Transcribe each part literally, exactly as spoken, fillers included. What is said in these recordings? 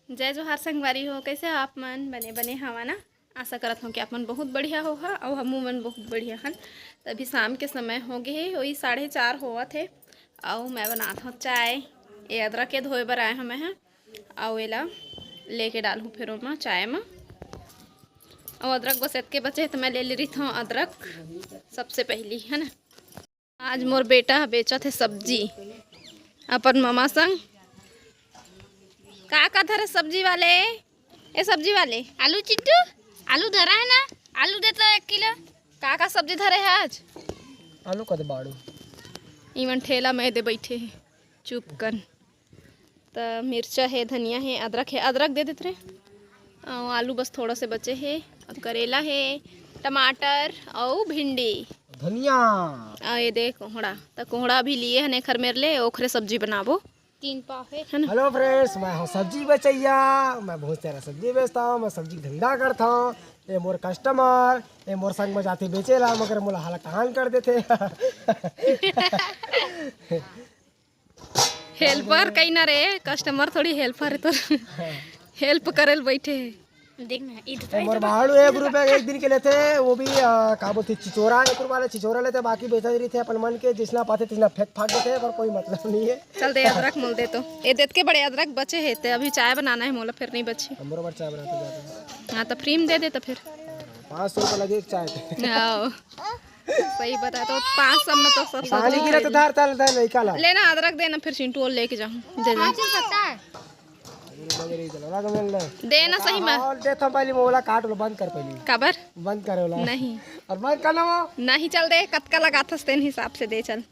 जय जोहार संगवारी हो, कैसे हो आप मन? बने बने हवा ना? आशा करत हूँ कि आप मन बहुत बढ़िया हो हा, अउ हमू मन बहुत बढ़िया हन। त अभी शाम के समय हो गए हे, वही साढ़े चार होवत हे, अउ मैं बनात हूँ चाय। ये अदरक के धोए बर आए हूँ मैं ह, अउ एला लेके डालहूँ फिर ओमा चाय म। अउ अदरक बस एतके बचे हे, त मैं ले ले रही हूँ अदरक सबसे पहली, है ना। आज मोर बेटा ह बेचत हे सब्जी अपन ममा संग। का का धरे सब्जी वाले? ए सब्जी वाले, आलू चिट्टू, आलू धरा है ना, आलू दे तो एक किलो। का का सब्जी धरे है आज? आलू कद बाड़ू। इमन ठेला में दे बैठे हे चुप कन। त मिर्चा हे, धनिया हे, अदरक हे, अदरक दे देत रे। अउ आलू बस थोड़ा से बचे हे, अउ करेला हे, टमाटर अउ भिंडी। धनिया। अउ ये दे कोहड़ा, त कोहड़ा भी लिए हन एखर मेर ले, ओखरे सब्जी बनाबो। तीन पाव हे। है ना? हेलो फ्रेंड्स, मैं हूँ सब्जी बेचैया। मैं बहुत सारा सब्जी बेचता हूँ, मैं सब्जी के धंधा करता हूँ। ये मोर कस्टमर, ये मोर संग में जाते बेचे ला, मगर मोला हला कहान कर देते। हेल्पर कहीं ना रे, कस्टमर थोड़ी हेल्पर है तो। हेल्प करे ल बैठे हे। देख ना, ई तो ये मोर भाड़ू एक रुपया एक दिन के लेते, वो भी आ, का बोलते, चिचोरा, एक रुपया वाला चिचोरा लेते, बाकी बेचा रही थे अपन मन के, जिसना पाते तिसना फेंक फाक देते, पर कोई मतलब नहीं है। चल दे, अदरक मोल दे तो। ये देत के बड़े अदरक बचे हे, ते अभी चाय बनाना है मोला, फिर नहीं बचे। हमरो बर चाय बनाते जाते हैं। हाँ, तो फ्री में दे दे तो फिर। पाँच सौ रुपया लगे एक चाय पे। आओ। सही बता तो, पाँच सौ में तो सब पानी गिरा तो धर, धर, धर, निकाल। लेना अदरक देना, फिर चिंटू और लेके जाऊँ, दे दे। पाँच सौ पत्ता है। अरे, लग रही चलो, लग मिल ले। देना सही में। और दे तो पहले वो वाला काट लो, बंद कर पहले। काबर? बंद करे वाला। नहीं। और बंद करना वो। नहीं, चल दे, कतका लगाथस तेन हिसाब से दे, चल।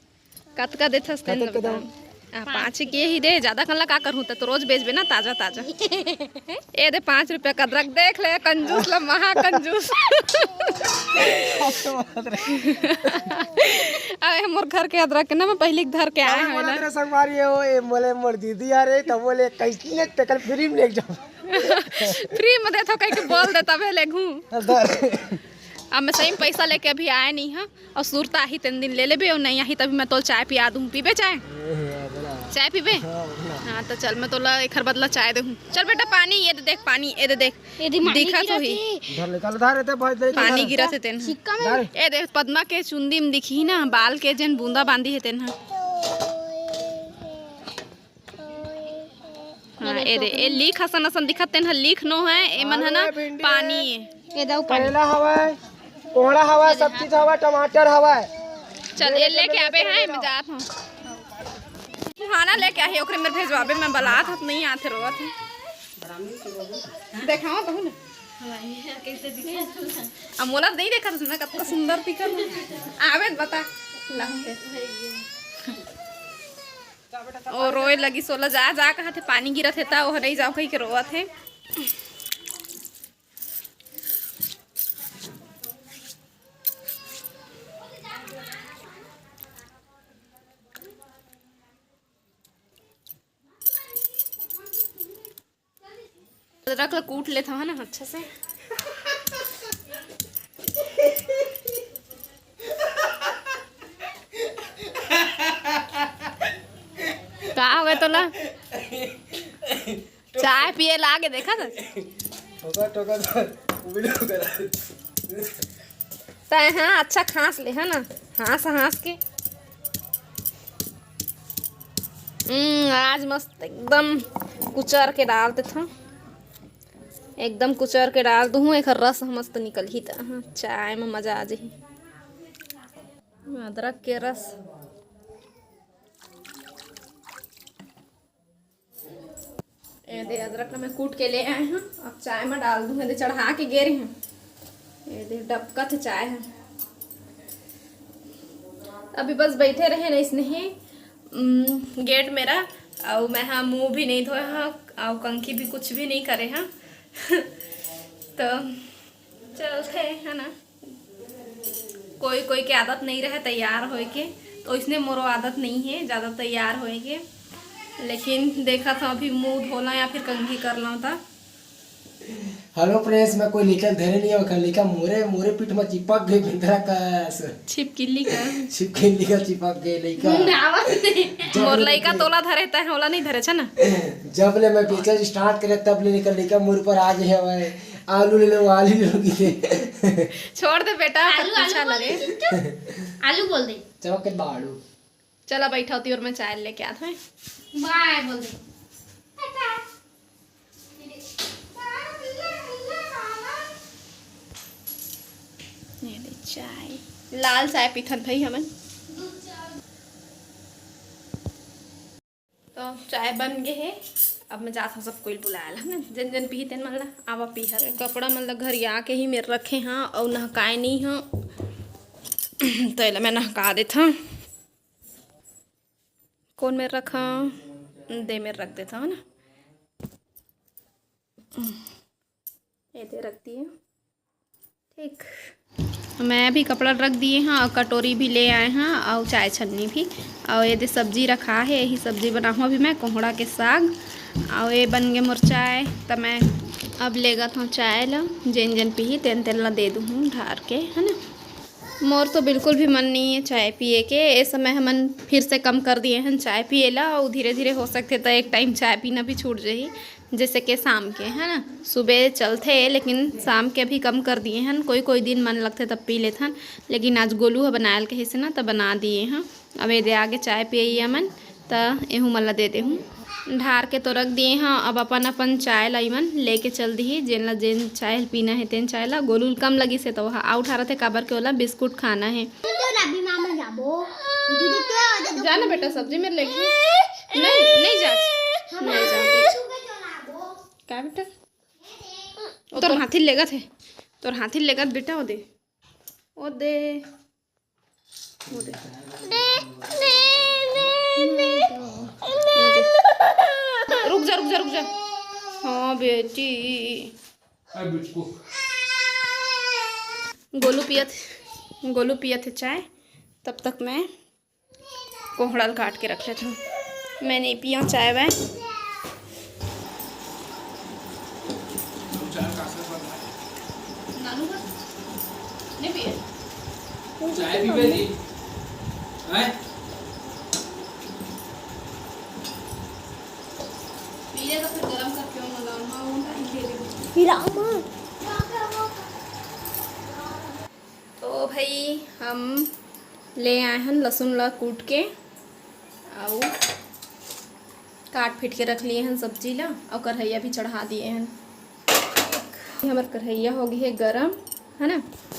कतका देथस तेन कतका बता। दम? आ, पाँच के ही दे, ज्यादा कन ला का करहूँ, त तो रोज बेचबे ना, ताजा ताजा। ए दे, पाँच रुपया का अदरक, देख ले, कंजूस ला, महा कंजूस। अबे, मोर घर के अदरक के ना, मैं पहली धर के आए अरे, हूँ बोला ना। तेरे संगवारी हो, ए, मोले मोर दीदी आ रही, तब बोले, "कैसी ने तेकल फ्री में ले जाओ।" फ्री में देथो कह के बोल दे, तबे ले घूम। धर। अब मैं सही में पैसा लेके अभी आए नहीं है, और सुरता आही तेन दिन ले लेबे, और नहीं आही तभी मैं तोल चाय पिया दूँ। पीबे चाय? ए, हे, बना। चाय पीबे? हाँ, बना। हाँ, तो चल, मैं तोला एखर बदला चाय देहूँ। चल बेटा, पानी ये दे देख, पानी ये दे देख। ये दे, पानी दिखत गिरत होही। हे। धर ले, कल धर, एते बहुत देर पानी धर। गिरत हे तेन। सिक्का में। धर। ए देख, पद्मा के चुंदी में दिखही ना, बाल के जेन बूंदा बांधी हे तेन ह। हाँ, ए दे, ए लीख असन असन दिखत तेन ह, लीख नो है, ए मन ह ना आलू है, भिंडी पानी है। ए। ए दऊ पानी। करेला हवय, कोहड़ा हवय, सब चीज हवय, टमाटर हवय। चल, ए लेके आबे हैं, मैं जात हूँ। खाना लेके आही, ओकरे मेर भेजवाबे, मैं बलात हूँ, नहीं आते, रोवत है। देखाओ तो ना। अब मोला नहीं देखा था ना, कतना सुंदर दिखत है। आवे त बता। लाहूं के। ओ रोए लगी सोला, जा, जा, कहा थे, पानी गिरत हे, ता ओह नहीं जाओ कही के रोवत हे। अदरक ला कूट लेत हव ना अच्छा से। का हो गए तोला? चाय पिए लागे, देखा था? ठोका, ठोका, ठोका, वीडियो करा। तय हाँ, अच्छा खांस ले, है ना? हाँस, हाँस के। हम्म, आज मस्त एकदम कुचर के डाल देथव। एकदम कुचर के डाल दूहूँ, एकर रस ह मस्त निकलही त, हाँ, चाय में मजा आ जाही। अदरक के रस। ए दे, अदरक ला मैं कूट के ले आए हूँ, अब चाय में डाल दूँ। ए दे, चढ़ा के गे रहे हूँ। ए दे, डबकत चाय है। अभी बस बैठे रहे ना इसने ही, उम, गेट मेरा, अउ मैं हा मुँह भी नहीं धोए हा, अउ कंखी भी कुछ भी नहीं करे हा। तो चलते है ना। कोई कोई के आदत नहीं रहे तैयार होए के, तो इसने मोरो आदत नहीं है ज़्यादा तैयार होए के। लेकिन देखा था अभी मुँह धोला या फिर कंघी कर ला था। Hello friends, मैं कोई लइका धरे नहीं हूँ, लइका मोरे मोरे पीठ में चिपक गए बिंदरा कस। छिपकिली का। छिपकिली का चिपक गए लइका। आवाज नहीं। जब मोर ले लइका तोला धरे, तै ओला नहीं धरे छे ना। जब ले मैं बेचना start करे, तब ले लेकर लइका मोर पर आ गए हवे। आलू ले लो, आलू ले लो किसे। छोड़ दे बेटा, आलू, पीछा आलू बोल लगे। दे, चिंटू। आलू बोल दे। चलो के बाड़ू। चला बैठा होती और मैं चाय लेके आत हूँ। बाय बोल दे। टाटा। ये ले चाय, लाल चाय पीथन भाई हमन। तो चाय बन गे हे, अब मैं जात हूँ सब कोई बुलाए ला, है ना? जन जन पीही तेन मन ला आवा पीहा। कपड़ा मन ला घरिया के ही मेर रखे हाँ, अउ नहकाए नहीं हाँ। तो एला मैं नहका देत हूँ। कौन मेर रखा? दे मेर रख देता हूँ ना। ये दे रख दिए। ठीक, मैं भी कपड़ा रख दिए हाँ और कटोरी भी ले आए हाँ और चाय छन्नी भी। और ये दे सब्जी रखा है, यही सब्जी बनाहूँ अभी मैं, कोहड़ा के साग। और ये बन गए मोर चाय, तो मैं अब लेगत हूँ चाय ला, जेन जेन पीही तेन तेन ला दे दूँ ढार के, है ना। मोर तो बिल्कुल भी मन नहीं है चाय पिए के। ए समय हमन फिर से कम कर दिए हैं चाय पिए ला, और धीरे धीरे हो सकथे तो एक टाइम चाय पीना भी छूट जाही, जैसे कि शाम के, है ना। सुबह चलथे लेकिन शाम के अभी कम कर दिए हैं। कोई कोई दिन मन लगथे तब पी लेथन, लेकिन आज गोलू ह बनायल कहिस ना, तब बना दिए हैं। अब एदे आगे चाय पिए हमन, त एहू मन ला दे देहूँ। ढार के तो रख दिए हाँ, अब अपन अपन चाय ला इमन लेके चल दिही। जेन ला जेन चाय पीना है तेन चाय ला। गोलू ल कम लगिस हे तो वह आउ ठारत हे, काबर के ओला बिस्कुट खाना है। तो राबी मामा जाबो। जा ना बेटा, सब्जी मेर लेके। नहीं, नहीं जा। नहीं जा। का बेटा? ओ तोर हाथी लेगत है, तोर हाथी लेगत बेटा, ओ दे, ओ दे। रुक जा, रुक जा, रुक जा। हाँ बेटी। गोलू पियत, गोलू पियत है चाय, तब तक मैं कोहड़ा ल काट के रख लेत हूँ। मैं नहीं पिया चाय वाय। नानू का? नहीं पिए? चाय पीबे जी। हैं? पी ले तो फिर गरम करके मंगाऊंगा, वो टाइम दे दे। फिर आऊंगा। तो भाई, हम ले आए हन लहसुन ला कूट के, अउ काट पीट के रख लिए हन सब्जी ला, अउ कढ़ैया भी चढ़ा दिए हन। हमर कढ़ैया हो गई है गरम, है ना।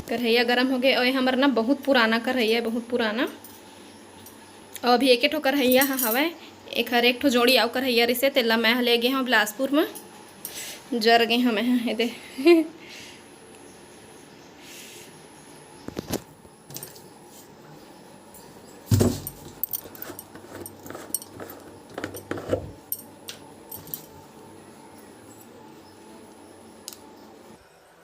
कढ़ैया गरम हो गए। और ये हमर ना बहुत पुराना कढ़ैया है, बहुत पुराना। और अभी एक ठो कढ़ैया ह हवय, एखर एक ठो जोड़ी अउ कढ़ैया रिसे, तेला मैं ह ले गे हूँ बिलासपुर में, जर गे हूँ मैं ह, एदे।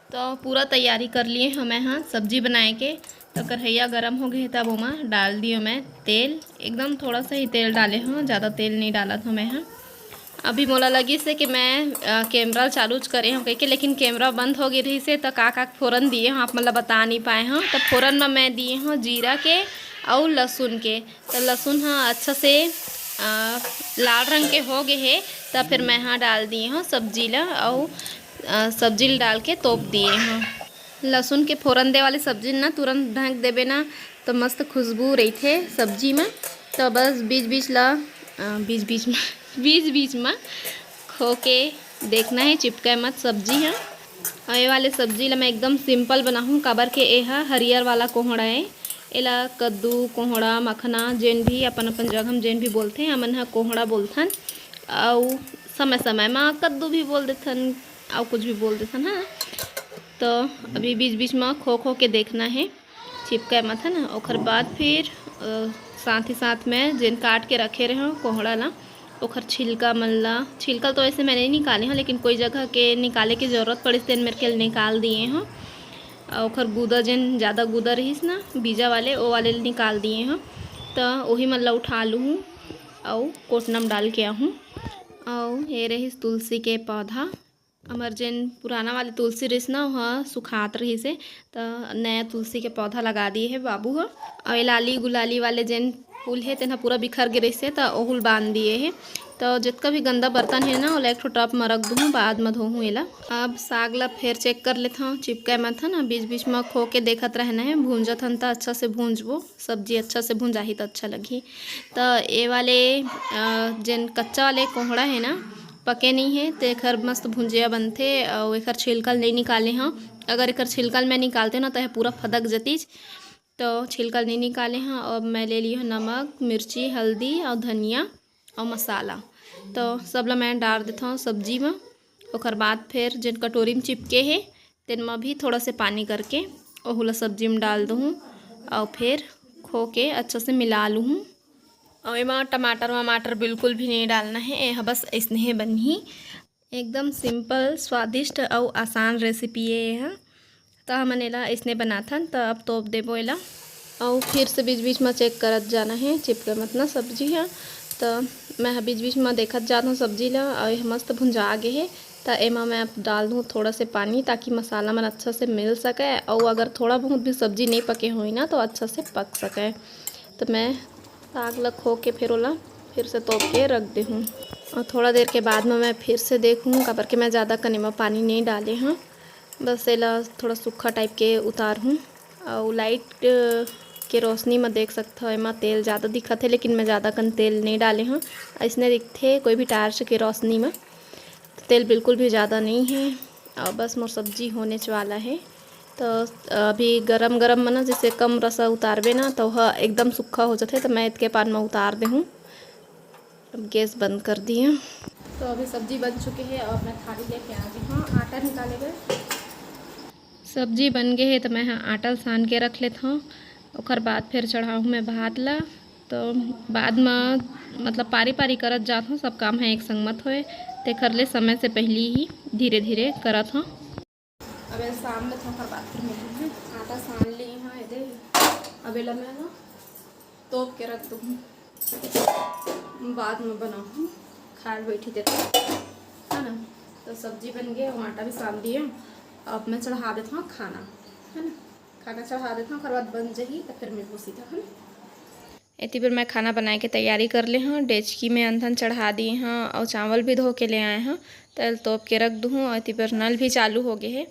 तो पूरा तैयारी कर लिए हूँ मैं ह सब्जी बनाए के। तो कढ़ैया गरम हो गए, तब ओमा डाल दियो मैं तेल। एकदम थोड़ा सा ही तेल डाले हूँ, ज़्यादा तेल नहीं डालत हूँ मैं ह। अभी मोला लगिस हे कि मैं, अ, कैमरा चालू च करे हूँ कहिके, लेकिन कैमरा बंद हो गई रहिस हे, तो का का फोरन दिए हूँ आप मन ला बता नहीं पाए हूँ। तो फोरन में मैं दिए हूँ जीरा के अउ लहसुन के। तो लहसुन ह अच्छा से, अ, लाल रंग के हो गए हे, तो फिर मैं ह डाल दिए हूँ सब्जी ला अउ, अ, सब्जी ला डाल के तोप दिए हूँ। लहसुन के फोरन दे वाले सब्जी ना तुरंत ढक देबे ना, तो मस्त खुशबू रहिथे सब्जी में। तो बस बीच बीच ला, अ, बीच बीच में बीच बीच में खो के देखना है, चिपके मत सब्जी ह। और ये वाले सब्जी ला मैं एकदम simple बनाहूँ, काबर के ए ह हरियर वाला कोहड़ा है। एला कद्दू, कोहड़ा, मखना, जेन भी अपन अपन जगह में जेन भी बोलथे, हमन ह कोहड़ा बोलथन। अउ समय समय म कद्दू भी बोल देथन, अउ कुछ भी बोल देथन, है ना। तो अभी बीच बीच में खो खो के देखना है, चिपकाए मत, है ना। ओकर बाद फिर, अ, साथ ही साथ में जेन काट के रखे रहे हो कोहड़ा ला, ओकर छिलका मन ला, छिलका तो ऐसे मैं नहीं निकाले हूँ, लेकिन कोई जगह के निकाले के जरूरत पड़िस, तेन मेरे के निकाल दिए हूँ। अउ ओकर गूदा, जेन ज़्यादा गूदा रहिस ना बीजा वाले, ओ वाले ल निकाल दिए हूँ। तो वही मन ला उठा लूँ हूँ, अउ कोटना में डाल के आहूँ। अउ ये रहिस तुलसी के पौधा, हमर जेन पुराना वाले तुलसी रिहिस ना, ओह सुखात रहिस हे, त नया तुलसी के पौधा लगा दिए हे बाबू ह। अउ ए लाली गुलाली वाले जेन फूल हे, तेन ह पूरा बिखर गे रहिस हे, त ओहू ल बांध दिए हे। त जतका भी गंदा बर्तन हे ना, ओला एक ठो टब म रख दूहूँ, बाद म धोहूँ एला। अब साग ला फेर चेक कर लेथंव, चिपके मत ह ना, बीच बीच म खो के देखत रहना हे। भूंजत हन त अच्छा से भूंजबो, सब्जी अच्छा से भुंजाही त अच्छा लगही। त ए वाले, अ, जेन कच्चा वाले कोहड़ा हे ना, पके नइ हे, तेखर मस्त भुंजिया बनथे। अउ एखर छिलका ल नइ निकाले हंव। अगर एखर छिलका ल मैं निकालते ना, त ए पूरा फदक जतिस। त छिलका ल नइ निकाले हंव। अब मैं ले लियो नमक, मिर्ची, हल्दी अउ धनिया अउ मसाला। त सब ल मैं डार देथंव सब्जी म। ओखर बाद फेर जेन कटोरी म चिपके हे, तेन म भी थोड़ा से पानी करके ओहू ला सब्जी म डाल दूहूँ अउ फेर खो के अच्छा से मिला लूहूँ। अउ एमा टमाटर वमाटर बिल्कुल भी नइ डालना हे, एह बस अइसने बनही। एकदम simple, स्वादिष्ट अउ आसान recipe ए एह। त हमन एला अइसने बनाथन। त अब तोप देबो एला, अउ फिर से बीच-बीच म check करत जाना हे, चिपके मत ना सब्जी ह। त मैं ह बीच-बीच म देखत जात हूँ सब्जी ला, अउ एह मस्त भुंजा गे हे। त एमा मैं अब डाल दूँ थोड़ा से पानी, ताकि मसाला मन अच्छा से मिल सके, अउ अगर थोड़ा बहुत भी सब्जी नइ पके होही ना, तो अच्छा से पक सके। त मैं साग ला खो के फिर ओला फिर से तोप के रख देहूँ, अउ थोड़ा देर के बाद म मैं फिर से देखहूँ, काबर के मैं ज़्यादा कन एमा पानी नइ डाले हूँ। बस एला थोड़ा सूखा type के उतारहूँ। अउ light के रोशनी म देख सकथव, एमा तेल ज़्यादा दिखत हे, लेकिन मैं ज़्यादा कन तेल नइ डाले हूँ। अइसने दिखथे कोई भी torch के रोशनी म, तेल बिल्कुल भी ज़्यादा नइ हे। अउ बस मोर सब्जी होनेच वाला हे, त अभी गरम गरम म ना, जैसे कम रसा उतारबे ना, त ओह एकदम सूखा हो जाथे, त मैं एतके पान म उतार देहूँ। अब गैस बंद कर दिए। तो अभी सब्जी बन चुके हैं और मैं थाली लेके आ गई हूँ आटा निकाले बर। सब्जी बन गे हे, तो मैं ह आटा ल सान के रख लेत हूँ। ओकर बाद फिर चढ़ाहूँ मैं भात ला। तो बाद म, मतलब, पारी पारी करत जात हूँ, सब काम है एक संग मत होए, तेकर ले समय से पहली ही धीरे धीरे करत हूँ। अब ये शाम में थोड़ा बात कर लेते हैं। आटा सान ली हाँ, ये दे। अब एला मैं ना तोप के रख दूँ, बाद में बनाऊँ, खाए बैठी देते, है ना। तो सब्जी बन गई, आटा भी सान दिए। अब मैं चढ़ा देता हूँ खाना, है ना। खाना चढ़ा देता हूँ, ओकर बाद बन जाही, तो फिर मिलबो सीधा, है ना। एती बर मैं खाना बनाए के तैयारी कर ले हूँ। डेचकी में अंधन चढ़ा दिए हूँ और चावल भी धो के ले आए हूँ। तेल तोप के रख दूँ हूँ और एती बर नल भी चालू हो गए है,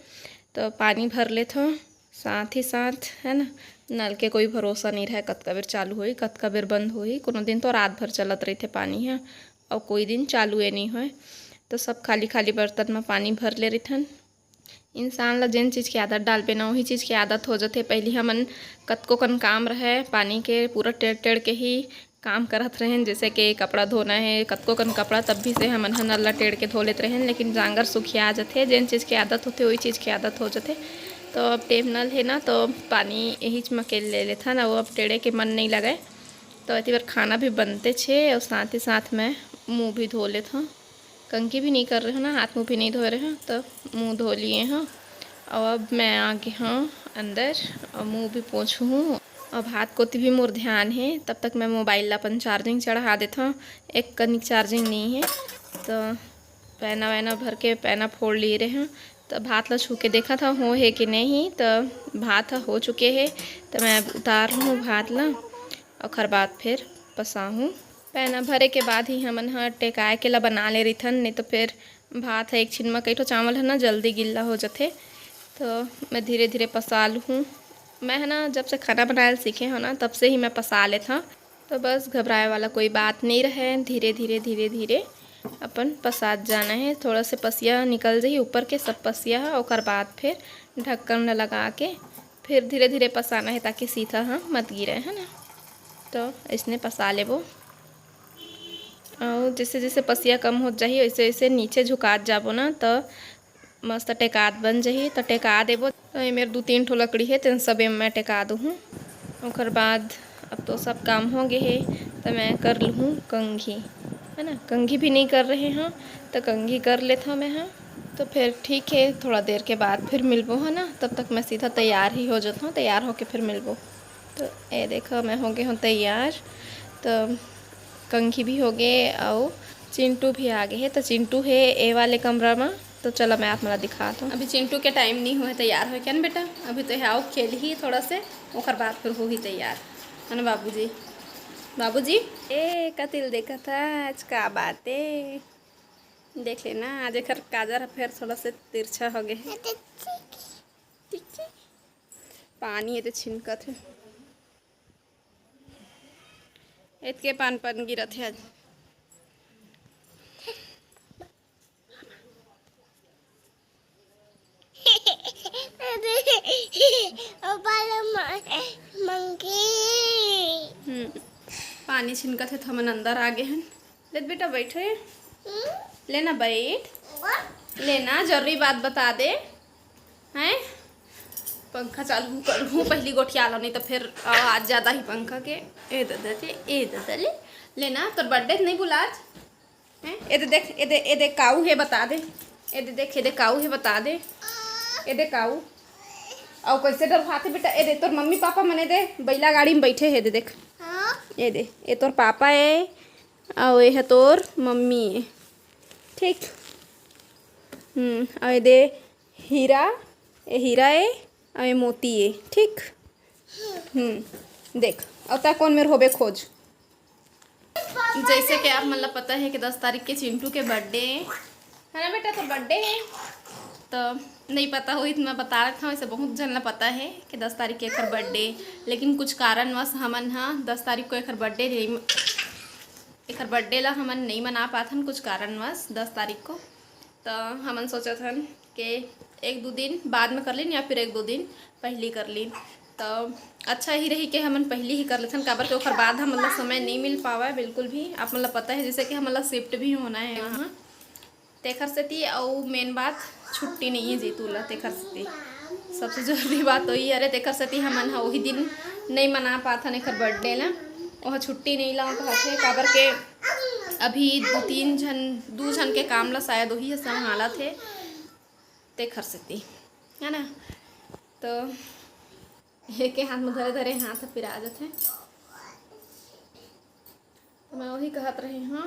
तो पानी भर लेत हूँ। साथ ही साथ, है ना, नल के कोई भरोसा नहीं रहे, कतका बेर चालू होही, कतका बेर बंद होही। कोनो दिन तो रात भर चलत रहिथे पानी ह, और कोई दिन चालू ए नहीं होए। तो सब खाली खाली बर्तन में पानी भर ले रहिथन। इंसान ला जेन चीज़ के आदत डालबे ना, वही चीज़ के आदत हो जाथे। पहली हमन कतको कन काम रहे, पानी के पूरा टेढ़ टेढ़ के ही काम करत रहेन, जैसे कि कपड़ा धोना है, कतको कन कपड़ा, तब भी से हमन ह नल ला टेढ़ के धो लेत रहेन। लेकिन जांगर सुखिया जथे, जेन चीज़ के आदत होथे, वही चीज़ के आदत हो जथे। तो अब टेम नल है ना, तो पानी यही च म के ले लेथन, वो अब टेढ़े के मन नहीं लगे। तो एती बर खाना भी बनते छे और साथ ही साथ मैं मुँह भी धो लेथन। कंघी भी नहीं कर रहे हो ना, हाथ मुँह भी नहीं धोए रहे हो, तो मुँह धो लिए हो। और अब मैं आ गई हूँ अंदर और मुँह भी पोंछू हूँ। अब हाथ कोती भी मोर ध्यान है, तब तक मैं मोबाइल ला अपन चार्जिंग चढ़ा देता हूँ। एक कनिक चार्जिंग नहीं है, तो पैना वैना भर के पैना फोड़ लिए रहे हूँ। तो भात ला छू के देखा था, हो है कि नहीं। तो भात ह हो चुके है, तो मैं अब उतार लूँ भात ला, ओखर बाद फिर पसाहूँ। पैना भरे के बाद ही हमन ह टेकाए के ला बना ले रहिथन, नहीं तो फिर भात ह एक छिन म कई ठो चावल है ना, जल्दी गिल्ला हो जाथे। तो मैं धीरे धीरे पसा लूँ। मैं है ना, जब से खाना बनाए ल सीखे हो ना, तब से ही मैं पसा लेत हूँ। तो बस घबराए वाला कोई बात नहीं रहे, धीरे धीरे धीरे धीरे अपन पसात जाना है। थोड़ा से पसिया निकल जाही ऊपर के सब पसिया ह, ओकर बाद फिर ढक्कन ला लगा के फिर धीरे धीरे पसाना है, ताकि सीधा ह मत गिरे, है ना। तो इसने पसा लेबो। और जैसे जैसे पसिया कम होत जाही, वैसे वैसे नीचे झुकात जाबो ना, तो मस्त टेकात बन जाही। तो टेका देबो। तो ये मेर दू तीन ठो लकड़ी है, तेन सब एम मैं टेका दूँ। ओकर बाद अब तो सब काम हो गए है, तो मैं कर लूँ कंघी, है ना। कंघी भी नहीं कर रहे हैं, तो कंघी कर लेता हूँ मैं, हाँ। तो फिर ठीक है, थोड़ा देर के बाद फिर मिलबो, है ना। तब तक मैं सीधा तैयार ही हो जाता हूँ, तैयार होके फिर मिलबो। तो ये देखो, मैं हो गए हूँ तैयार। तो कंघी भी हो गए, अउ चिंटू भी आ गए है। तो चिंटू है ए वाले कमरा में, तो चला, मैं आप मन ला दिखात हूँ। अभी चिंटू के टाइम नहीं हुए तैयार होए के न बेटा, अभी तो हे आओ खेलही थोड़ा से, ओकर बाद फिर होही तैयार, है ना बाबूजी? बाबूजी, ए कतिल देखत हच, का बात ए? देख लेना, आज एकर काजर ह फेर थोड़ा से तिरछा हो गए हे। टिक्की, पानी एदे छिनकत हे, एतके पान पान गिरत हे आज। पापा ला मा-, मंकी। हम्म, पानी छिनकत हे तो हमन अंदर आ गए हन। ले बेटा, बैठ रे। हम्म? लेना, बैठ। वाह। लेना, जरूरी बात बता दे। हैं? पंखा चालू करहूँ, पहली गोठिया लो, नहीं तो फिर आवाज ज्यादा ही पंखा के। ए दे दे, ए दे दे, ले। लेना, तोर बर्थडे नहीं बुला आज? हैं? ए दे देख, ए दे, ए दे काऊ हे, बता दे। ए दे देख, ए दे काऊ हे, बता दे। ए दे काऊ। अउ कैसे डरवाथे बेटा? ए दे तोर मम्मी पापा मने दे, बैला गाड़ी में बैठे हे, ए दे देख। हाँ? ए दे, ए तोर पापा ए, अउ ए ह तोर मम्मी ए, ठीक? हम्म, अउ ए दे हीरा, ए हीरा ए, अउ ए मोती ए, ठीक? हम्म, देख, अउ ता कौन मेर होबे खोज। जैसे कि आप मन ला पता है कि दस तारीख के चिंटू के बर्थडे है, है ना बेटा? तो बर्थडे है, तो नहीं पता होही तो मैं बता देत हूँ। वैसे बहुत झन ला पता है कि दस तारीख के एकर बर्थडे, लेकिन कुछ कारणवश हमन हा दस तारीख को एकर बर्थडे नहीं, एकर बर्थडे ला हमन नहीं मना पाथन कुछ कारणवश दस तारीख को। तो हमन सोचत हन कि एक दो दिन बाद में कर लीन या फिर एक दो दिन पहली कर लीन। तो अच्छा ही रही कि हमन पहली ही कर लेथन, काबर के ओकर बाद हमन ला समय नहीं मिल पावा है बिल्कुल भी। आप मन ला पता है जैसे कि हमन ला शिफ्ट भी होना है वहाँ, तेखर सेती। अउ मेन बात, छुट्टी नहीं है जीतू ला, तेखर सेती सबसे जरूरी बात वही। अरे, तेखर सेती हमन हा वही दिन नहीं मना पाथन एकर बर्थडे ला, वह छुट्टी नहीं ला कहथे, काबर के अभी दो तीन झन, दो झन के काम ला शायद वही ह संभालत हे, तेखर सेती, है ना? तो एके हाथ में धरे धरे हाथ पिरा जाथे। तो मैं वही कहत रहे हूँ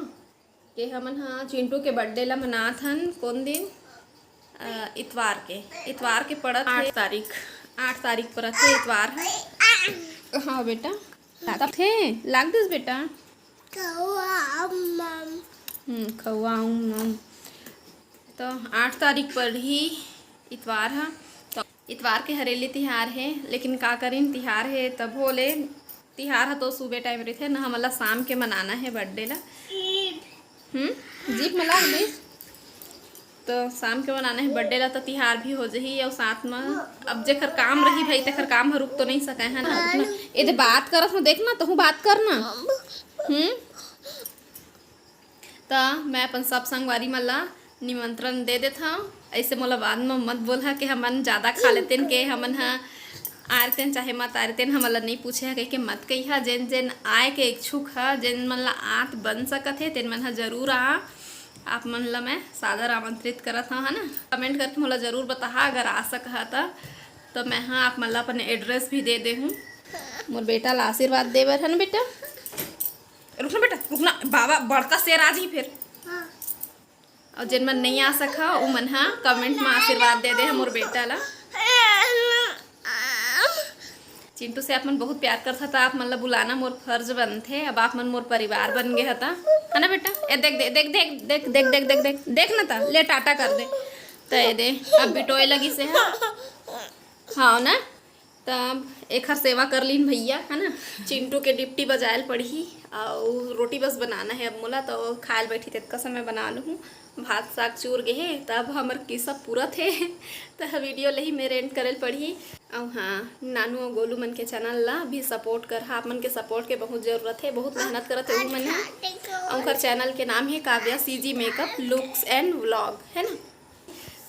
कि हमन हा चिंटू के बर्थडे ला मनात हन। कौन दिन? अ, इतवार के। इतवार के पड़त हे आठ तारीख। आठ तारीख पड़त हे इतवार ह। हाँ बेटा, लागत हे, लाग दिस बेटा। खवा मम। हम्म, खवा मम। तो आठ तारीख पड़ही इतवार ह। तो इतवार के हरेली तिहार हे, लेकिन का करिन, तिहार हे तभो ले। तिहार ह तो सुबह टाइम रहिथे ना, हमन ला शाम के मनाना हे बर्थडे ला। हम्म, जीप में लाग दिस। तो शाम के मनाना हे बर्थडे ला, तो तिहार भी हो जही। और साथ में अब जेकर काम रही भाई, तेकर काम ह रुक तो नहीं सके है ना। एदे बात करत हूँ, देख ना, तहूँ बात कर ना। हम्म, त मैं अपन सब संगवारी मन ला निमंत्रण दे देत हव। ऐसे मोला बाद में मत बोलहा कि हमन ज़्यादा खा लेतेन, के हमन ह आरतेन चाहे मत आरतेन, हमन ला नहीं पूछे ह कहिके मत कहिहा। जेन जेन आए के इच्छुक ह, जेन मन ला आत बन सकत हे, तेन मन ह जरूर आ। आप मन ला मैं सादर आमंत्रित करत हव, है ना। कमेंट करके मोला जरूर बताहा अगर आ सकहा त। तो मैं ह आप मन ला अपन एड्रेस भी दे दे हूँ। मोर बेटा ला आशीर्वाद दे बर, है ना बेटा? रुक ना बेटा, रुक ना, बाबा बड़का शेर आ जाही फिर। हाँ। और जेन मन नहीं आ सका, उ मन हा कमेंट में आशीर्वाद दे दे ह मोर बेटा ला। चिंटू से आप मन बहुत प्यार करथा, त आप मन ला बुलाना मोर फर्ज बनथे। अब आप मन मोर परिवार बन गए हता, है ना बेटा? ए देख, देख, देख ना, त ले टाटा कर दे। त ए दे, अब बिटोए लगी से है। हाँ ना, तब एखर सेवा कर लीन भैया, है ना। चिंटू के डिप्टी बजायल पड़ही, अउ रोटी बस बनाना है अब मोला, तो खायल बैठी तेतका समय बना लूँ। भात साग चूर गे हे, तब हमर किस्सा पूरा थे। तो वीडियो ले ही मेरे एंड करल पड़ही। अउ हाँ, नानू और गोलू मन के चैनल ला भी सपोर्ट कर, आप मन के सपोर्ट के बहुत जरूरत है, बहुत मेहनत करत है वो मन ह। अउ ओकर चैनल के नाम है Kavya CG makeup looks and vlog, है ना।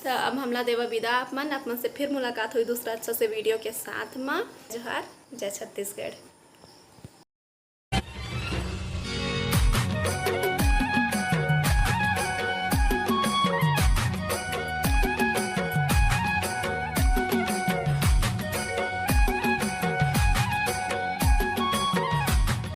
तो अब हमला देवा विदा आप मन, आप मन से फिर मुलाकात हुई दूसरा अच्छा से वीडियो के साथ में। जोहार, जय छत्तीसगढ़।